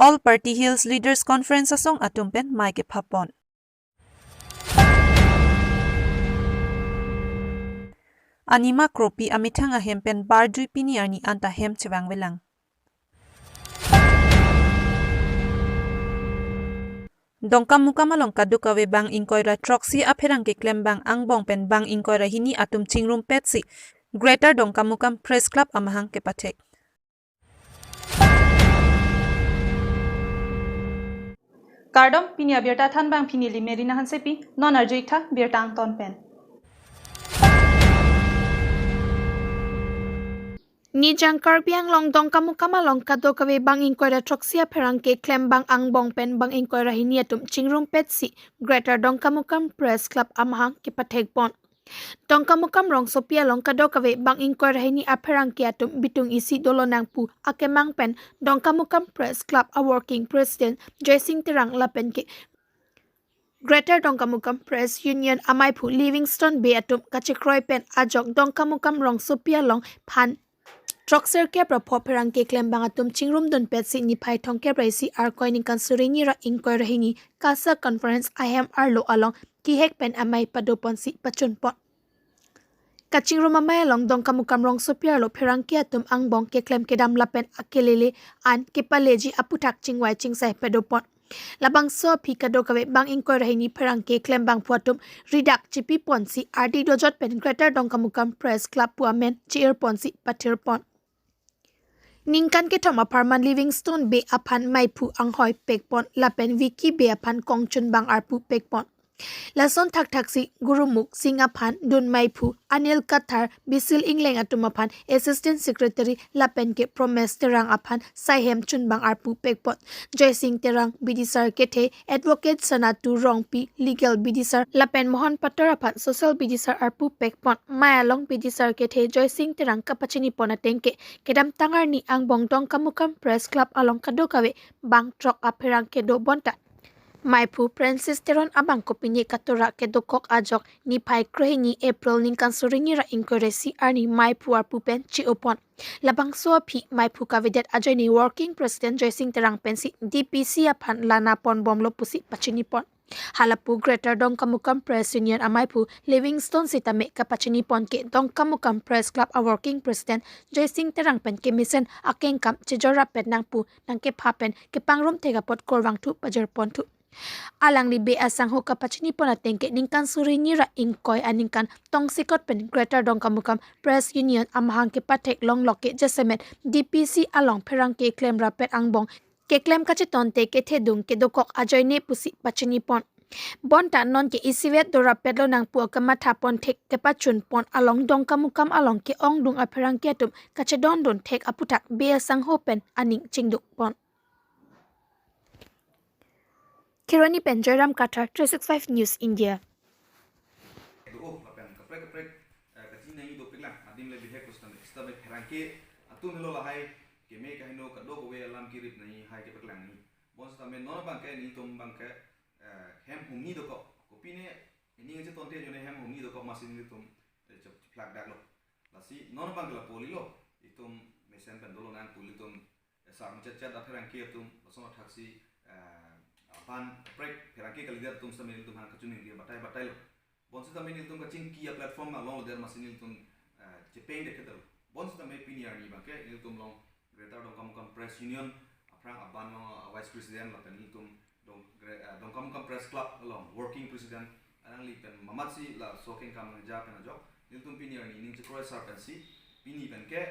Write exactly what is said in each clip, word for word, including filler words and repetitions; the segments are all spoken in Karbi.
All Party Hills Leaders Conference asong atum pen mei kephapon. Anima kropi amethang ahem pen barjui pini arni anta hem chevangvelang. Dongkamukam along kadokave bang ingkoi ra throksi apherangke klembang angbong pen bang ingkoi ra hini atum chingrumpetsi Greater Dongkamukam Press Club amahang kepathek. Kardom, pini abirta thanbang pini lime Rina Hansepi, non arju-ik tha birta angton pen. Nijang Karbi Anglong Dongkamukam along kadokave bang ingkoi ra throksi apherangke klembang angbong pen bang ingkoi ra hini atum chingrumpetsi Greater Dongkamukam Press Club amahang kepathekpon. Dongkamukam rongsopi along kadokave bang ingkoi ra hini apherangke atum bitung isi dolonang pu akemang pen Dongkamukam Press Club a working president Joysing Terang lapen ke Greater Dongkamukam Press Union ameiphu Livingstone Bey atum kachekroi pen ajok Dongkamukam rongsopi along phan throksi kep ra pho pherangke klembang atum chingrumdunpetsi niphai thomkep ra isi Arkoi ningkan suri hini ra ingkoi ra hini KASA conference ahem arlo along kehek pen amei padoponsi pachunpon. Kachingrum amei along Dongkamukam rongsopi arlo pherangke atum angbong keklem kedam lapen akelele an kepaleji aputhak chingvai chingsai padopon. Labangso aphi kadokave bang ingkoi ra hini pherangke klembangphu atum ridak chipiponsi ardi dojot pen Greater Dongkamukam Press Club pu amen chi-irponsi pathirpon. Ningkan kethom apharman Livingstone Bey aphan meiphu anghoi pekpon lapen Vicky Bey aphan kongchunbang arpu pekpon. Lason thakthaksi Gurumukh Sing aphan dun meiphu, Anil Kathar, Bisil Engleng atum aphan Assistant Secretary lapen ke Promes Terang aphan saihem chunbang arpu pekpon. Joysing Terang, bidisar kethe, Advocate Sanatu Rongpi, legal bidisar lapen Mohan Pator aphan social bidisar arpu pekpon. Mei along bidisar kethe Joysing Terang kapachinipon ateng ke kedamtang arni angbong Dongkamukam Press Club along kadokave bang throk apherangke do bonta meiphu Francis Teron abang kopine katora kedokok ajok niphai krehini April ningkan suri hini ra ingkoi ra isi arni meiphu arpu pen chi-opon. Labangso aphi meiphu kavedet ajoine working president Joysing Terang pensi D P C aphan lana ponbomlo pusi pachinipon. Halapu Greater Dongkamukam Press Union ameiphu Livingstone sitame kapachinipon ke Dongkamukam Press Club a working president Joysing Terang pen kemesen akengkam chejor rapet nangpu nangkepha pen kepangrum thek apot kurvangthu pajirponthu. Alangli Bey asangho kapachinipon ateng ke ningkan suri hini ra ingkoi aningkan tongsekot pen Greater Dongkamukam Press Union amahang kepathek longlok ke jasemet D P C along pherangke klem rapet angbong keklem kachetonte kethedung kedokok ajoine pusi pachinipon. Bonta nonke isivet do rapetlo nangpu akemathapon thek kepachunpon along Dongkamukam along ke-ongdung apherangke atum kachedondun thek aputhak Bey asangho pen aning chingdukpon. Kheroni pen Joyram Kathar, three six five News India. Do-o lapen kaprek kaprek, eh, kachiningri dopiklang adim le bihek pusitame, sitame pherangke atum helo lahai keme kaheno kadokave alam kirip nangji hai kepaklangji. Bonsitame non abangke nelitum abangke, eh, hem humni dokok. Kopine ining chetonte ajoine hem humni dokok amatsi nelitum, eh, chep-, cheplakdaklo. Lasi non abangke lapu lilo, itum mesen pen dolonang pu ilitum, eh, sarmuchetchet apherangke atum, lason athaksi, eh, aban kaprek pherangke kalidet atum sitame ilitum aphan kachiningri batai batailo. Bonsitame nelitum kachingki a-platform along lodet amatsi nelitum, eh, chepengdekthedet. Bonsitame pini arni abangke nelitum along Greater Dongkamukam Press Union aphrang aban along, ah, Vice President lapen nelitum Dong-, Gre-, ah, Dongkamukam Press Club along Working President alangli pen mamatsi laso akengkam nangja pen ajok nelitum pini arni ning chekroisar pensi pini penke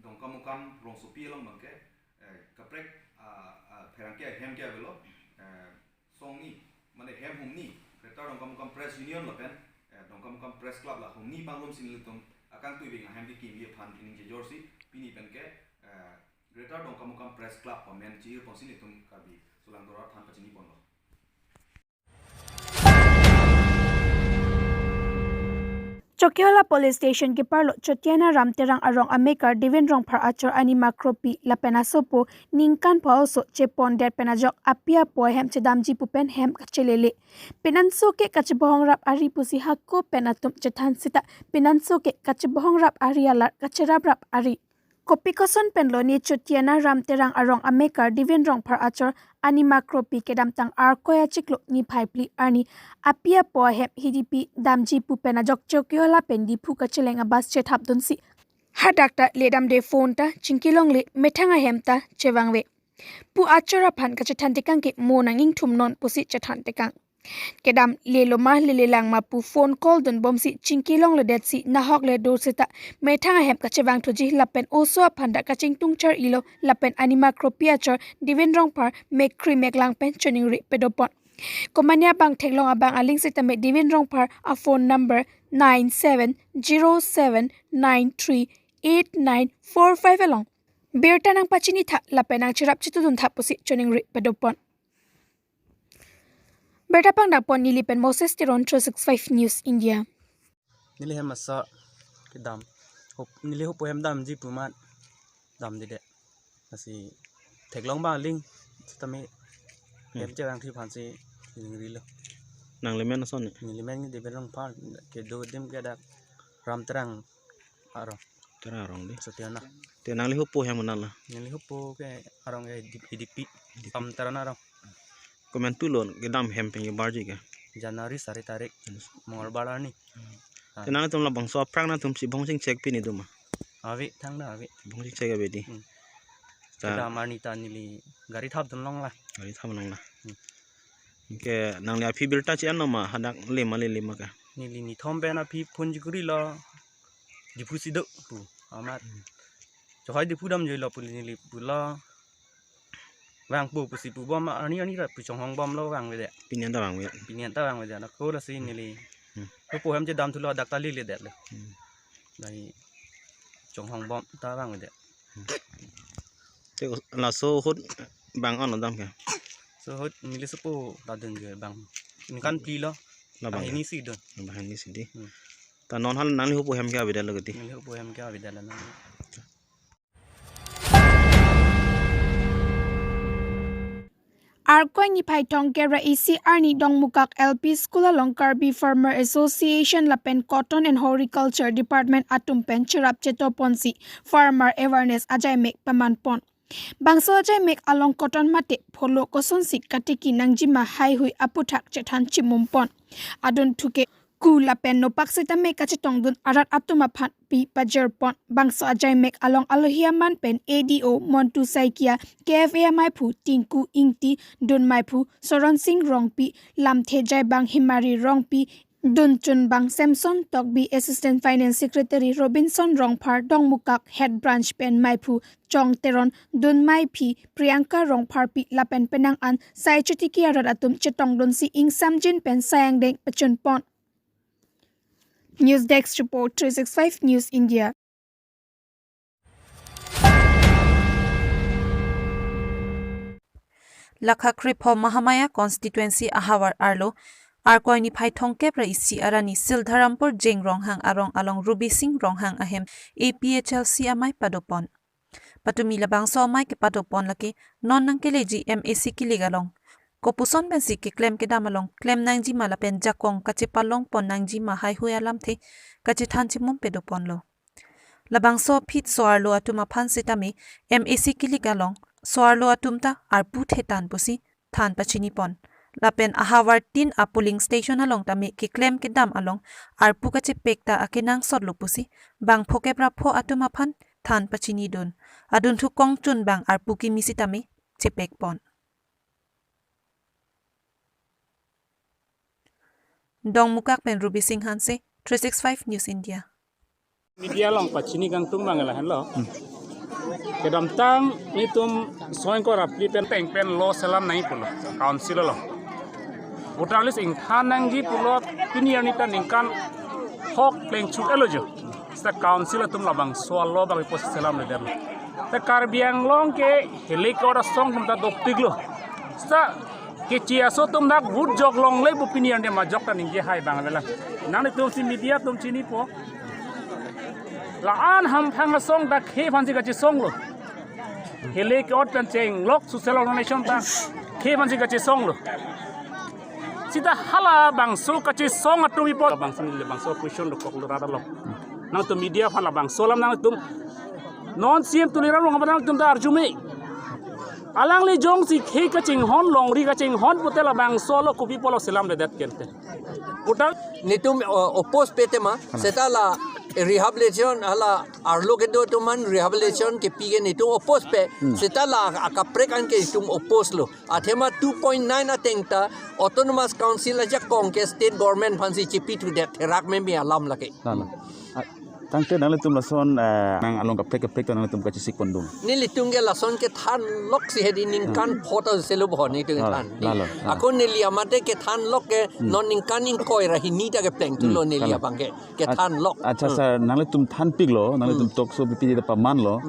Dongkamukam rongsopi along abangke, eh, kaprek, ah, ah, pherangke ahem ke avelo, eh, songni, mane hem humni, Greater Dongkamukam Press Union lapen, eh, Dongkamukam Press Club la humni pangrumsi nelitum akangtui bing ahem kekimji aphan ining chejorsi pini penke, eh, Greater Dongkamukam Press Club amen chi-irponsi nelitum Karbi Solang Dorat aphan pachiniponlo. Chokihola Police Station keparlo Chotiana Ram Terang arong amekar Divin Rongphar achor anima kropi lapen asopo ningkan pho oso chepondet pen ajok api apo ahem chedamji pu pen hem kachelele. Penanso ke kachebohong rap ari pusi hako pen atum chethan sita penanso ke kachebohong rap ari alar kacheraprap ari. Kopi koson pen lo ne Chotiana Ram Terang arong amekar Divin Rongphar achor Anima Kropi kedamtang Arkoi achiklo niphai phli arni api apo ahem hidipi damji pu pen ajok Chokiola pen Diphu kacheleng a-bus chethapdunsi hadak ta ledamde phone ta chingkilongle, methang ahem ta chevangve pu achor aphan kachethan tekang ke mo nang-ingthum non pusi chethan tekang. Kedam lelo ma lelelang ma pu phone call dunbomsi chingkilongledetsi nahok le do seta methang ahem kachevangthuji lapen oso aphan ta kachingtung char-ilo lapen Anima Kropi achor Divin Rongphar mekri meklang pen choningri pedopon. Komane abang theklong abang aling sitame Divin Rongphar a-phone number nine seven zero seven nine three eight nine four five along birta nangpachinitha lapen nangcherap chetudun tha pusi choningri pedopon. Birta pangdapon neli pen Moses Teron, three six five News India. Neli hem asa kedam. Hup, neli hupo hem damji pu amat damdedet. Lasi theklong abang aling sitame Hmm. hem chevangthu aphansi ningrilo. Nangli men ason ni? Neli men ni Divin Rongphar, kedo adim ke dak Ram Terang arong. Terang arong di. Chotiana. Te nangli hupo hem nanglo? Neli hupo ke arong ke di, hidipi. Hidipi. Ram Terang arong. Komantu lo kedam hem pen kebarji ke? January sari tarik. Hmm. Mongolbar arni. Hmm. Ah. Te nangtum labangso aphrang nangtum si bong chingchek pini do ma? Ave, thangta ave. Bong chingchek ave di. Hmm. Ta kedam arni ta neli gari thapdun longlo. Gari thapdun longlo. Hmm. Ke nangli aphi birta chi-an lo ma hadak lema lelema ke? Neli nithom pen aphi phone chikurilo. Diphu si do pu amat. Hmm. Chohai Diphu damjoi lo pu neli pulo. Vangpo pusi pubom arni arni ra pu chonghongbomlo vangvedet. Pini an ta vangve. Pini an ta vangvedet. Nako lasi neli. Hmm. Hupo hem chedamthulo dak ta leledet lo. Hmm. Dai chonghongbom ta vangvedet. Hmm. Te laso ahut bang-an lo dam ke? So ahut neli sopo ta dunjoi bang. Ningkan phli lo. Labang. Banghini si dun. Banghini si di. Hmm. Ta non hal nangli hupo hem ke avedet lo kedi? Neli hupo hem ke avedet lo nang. Arkoi niphai thomkep ra isi arni Dongmukak L P School along Karbi Farmer Association lapen Cotton and Horticulture Department atum pen cherap chetoponsi farmer awareness ajaimek pamanpon. Bangso ajaimek along cotton mate pholo kosonsi katiki nangjima haihui aputhak chethan chimumpon. Adunthu ke ku lapen nopak sitame kachetongdun arat atum aphan pi pajirpon. Bangso ajaimek along alohi aman pen A D O Montu Saikia, K F A amaiphu Tinku Ingti, dunmaiphu Soron Sing Rongpi, lamthe jaibang Himari Rongpi, dunchunbang Samson Tokbi, Assistant Finance Secretary Robinson Rongphar, Dongmukak Head Branch pen maiphu Chong Teron, dunmaiphi Priyanka Rongpharpi lapen penang an sai chotiki arat atum chetongdunsi ingsamjin pen sai angdeng pachunpon. News Desk Report, three six five News India. Lakha krepho Mahamaya constituency ahavar arlo Arkoi niphai thomkep ra isi arni Sildharampur Jeng Ronghang arong along Rubi Sing Ronghang ahem A P H L C amei padopon. Patumi labangso amei kepadopon lake non nangkeleji M A C kilik along. Kopuson pensi keklem kedam along klem nangjima lapen jakong kachepalongpon nangjima haihui alamthe kachethan chimum pedoponlo. Labangso aphi so-arlo atum aphan sitame M A C kilik along so-arlo atum ta arpu thetan pusi than pachinipon. Lapen ahavar tin a polling station along tame keklem kedam along arpu kachepek ta akenangsotlo pusi bang phokep ra pho atum aphan than pachinidun. Adunthu kongchunbang arpu kimi sitame chepekpon. Dongmukak pen Rubi Sing Hanse, three six five News India. Media along pachini kangtung abang lahenlo. Kedamtang nelitum soi ingkoi ra phli pen peng pen lo selam nangji pulo council along. Voter list ingthan nangji pulo pini arni ta ningkan hok plengchuk-etlo jo. Seta council atum labangso alo abang ipo selamledetlo. Ta Karbi Anglong ke hilek or asong atum ta dopiklo. Seta keche aso atum dak vote jok longle pu pini arni majok ta ningje hai abang avelang. Nanglitum si media atum chinipo. La-an hamphang asong ta khei aphansi kachesonglo. Hilek or pen chenglok social organization ta khei aphansi kachesonglo. Seta halabangso kachesong atum ipo. Labangso neli labangso question dokoklo rat along. Nangtum media aphan labangso alam nangtum Non C M Tuliram Ronghang aphan nangtum ta arjume. Alangli jongsi khei kachinghon, longri kachinghon pute labangso lo kopi apotlo selamledet kente. Puta netum, uh, oppose pe tema, seta la rehabilitation hala arlo kedo atum aphan rehabilitation kepi ke netum oppose pe, seta la akaprek an ke netum oppose lo. Athema two point nine ateng ta Autonomous Council ajakong ke state government aphansi chepithudet therak meme alam lake. Lalo. Ah, tangte nanglitum lason, eh, nang along kaprek kaprek ta nanglitum kachesik pondun. Nelitum ke lason kethan lok si hedi ningkan pho ta selo bohon nelitum kethan. Lalo, lalo. Ako neli amate kethan lok ke non ningkan ingkoi ra hini ta kepleng thulo neli abang ke. Kethan lok. Acha, sir, nanglitum thanpiklo, nanglitum talk show pipi ta pamanlo.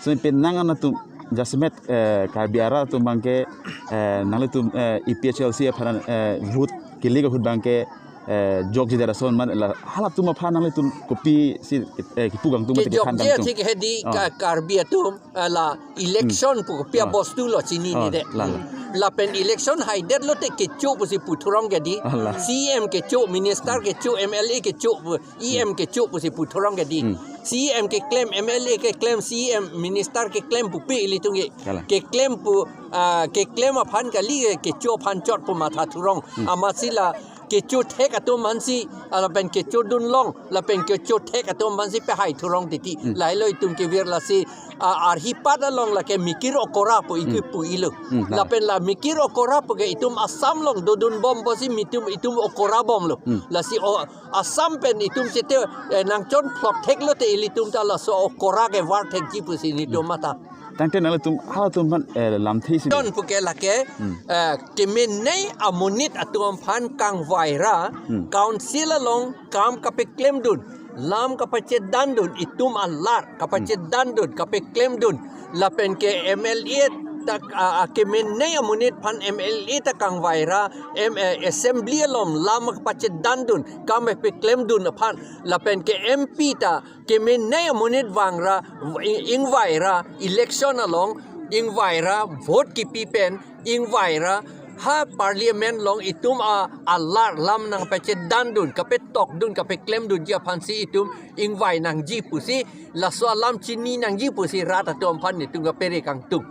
So, pen nang anatum jasemet, eh, Karbi arat atum abang ke, eh, nanglitum, eh, A P H L C aphan, eh, vote kili ahut abang ke, eh, jokjedet ason man la halatum aphan nanglitum kopisi, eh, kipu kangtung mate kethan kangtung. Kejokje athik hedi Karbi atum, eh, la election pu kopi abostu lo chinine de. Lalo. Lapen election haidet lote kecho pusi puthurong ke di. Ala. C M kecho, minister kecho, M L A kecho, E M kecho pusi puthurong ke di. C M keklem, M L A keklem, C M minister keklem pupe ilitum ke. Ala. Keklem pu, ah, keklem aphan kali ke kecho aphan chot pu matha thurong. Amatsi la kecho thek atum aphansi, ah, lapen kechodun long, lapen kecho thek atum aphansi pehai thurong titi. Lahelo itum kevir lasi, ah, arhi pat along lake mikir okora pu ikipu ilo. Lapen la mikir okora pu ke itum Assam along dodun bom pusi mitum itum okora bomlo. Lasi o Assam pen itum chete, eh, nangchon phlok theklote ilitum ta laso okora ke var thekji pusi netum matha. Tangte nanglitum halatum aphan, eh, lamthe si. Ton puke lake, eh, kemenei amonit atum aphan kangvai ra, council along kam kapeklemdun, lam kapachedandun, itum alar kapachedandun, kapeklemdun, lapen ke M L A ta, ah, ah, kemenei amonit aphan M L A ta kangvai ra, em, eh, assembly along lam kapachedandun, kam kapeklemdun aphan, lapen ke M P ta kemenei amonit vang ra, ing-, ingvai ra, election along ingvai ra, vote kipi pen ingvai ra, ha parliament along itum a, alar lam nangpachedandun, kapetokdun, kapeklemdunji aphansi itum ingvai nangji pusi, laso alam chini nangji pusi rat atum aphan netum kapere kangtung.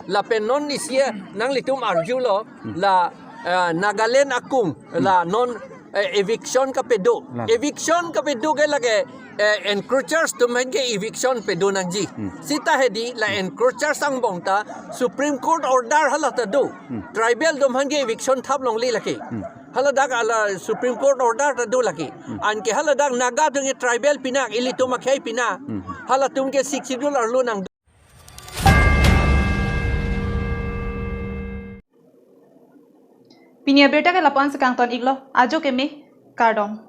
Lapen non isi nanglitum arjulo, la, eh, Nagaland akung, la non, eh, eviction kapedo. Lalo. Eviction kapedo ke lake, eh, encroachers atum aphan ke eviction pedo nangji. Seta hedi la encroachers angbong ta Supreme Court order hala ta do. Tribal atum aphan ke eviction thap longle lake. Hala dak ala Supreme Court order ta do lake. Anke hala dak Naga atum ke tribal pinak, ilitum akhei pinak. Halatum ke Sixth Schedule arlo nang. Pini abirta ke lapu-an si kangton iklo, ajo keme, kardom.